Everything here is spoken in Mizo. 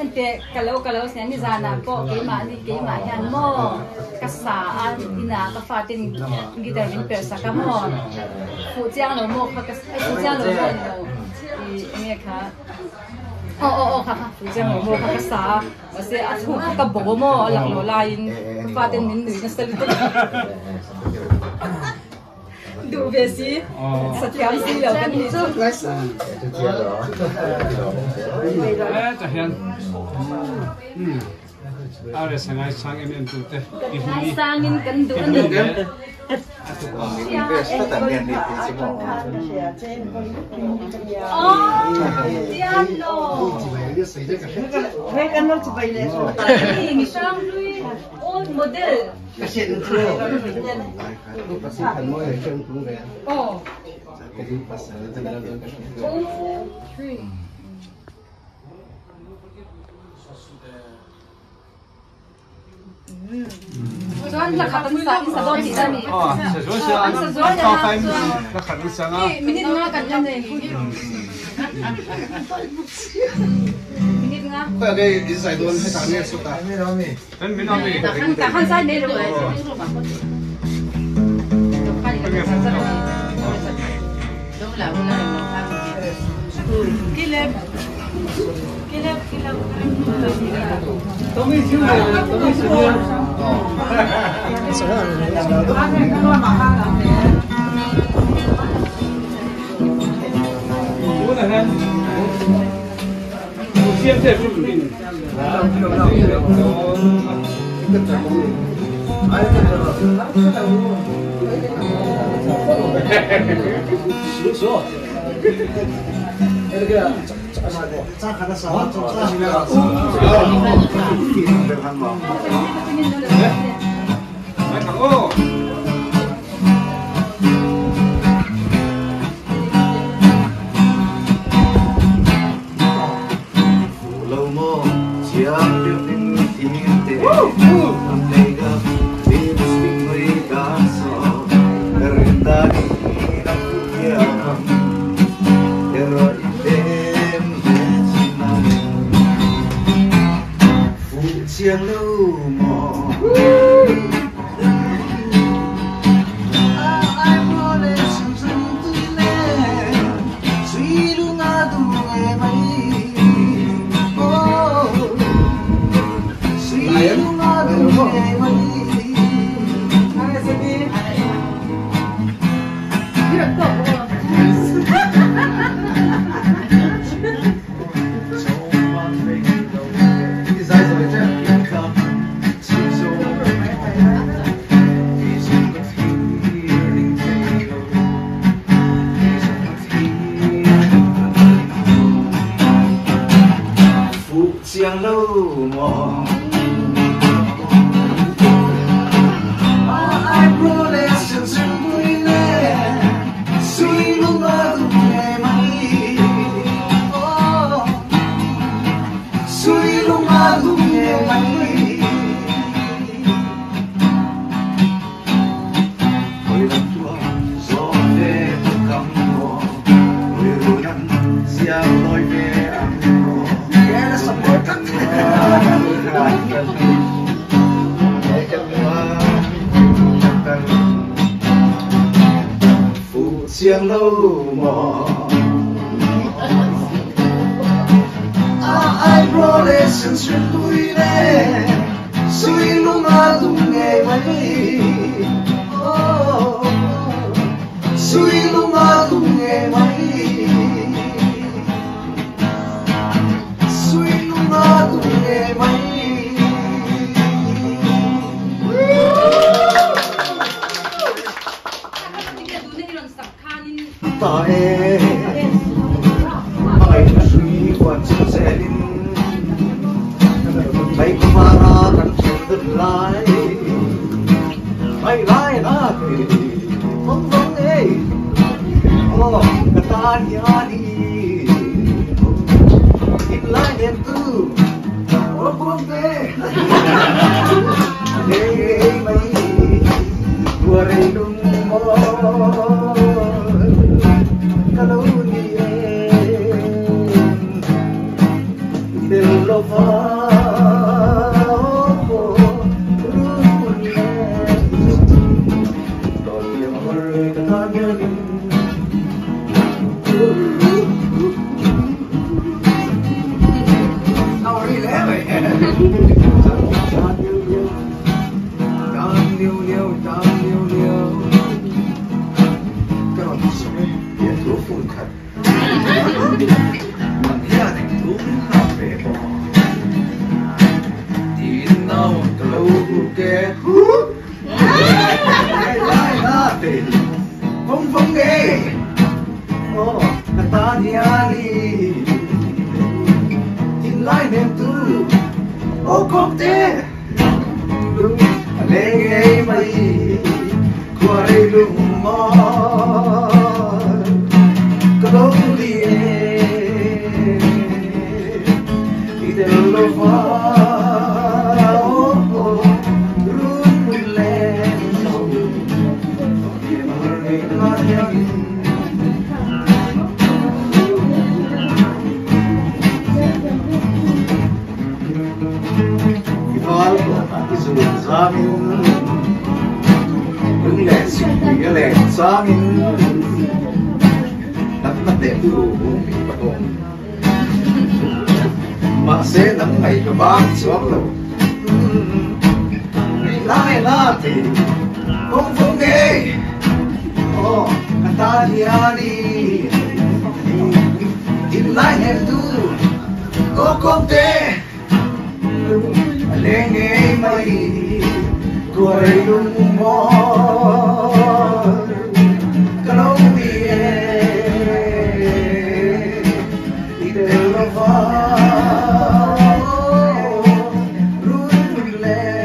Enteh, ka lo ka lo sia nizanah pawh keimah nih keimah hian maw ka sa a inah ka faten guitar min perh sak a maw fuh chiang lo maw kha ka fuh chiang lo maw ni lo ih enge kha aw aw aw kha kha fuh chiang lo maw kha ka sa a mahse a thluk kha ka bo maw a lang lo laiin ka faten min nui nasa lutuk Duh ve si, sathiam si lo kan nih chu. Ngaisang in kan duh a ni. Old model. Chuan la khat an sa in sa dawn tih na mi. An sa zual a chuan minute nga kan la nei. Minute nga. tan hianin Thinlai nen tu aw puangte A leng ngei mai Buarei lung mawi ka lo ni em I tel lova aw run leh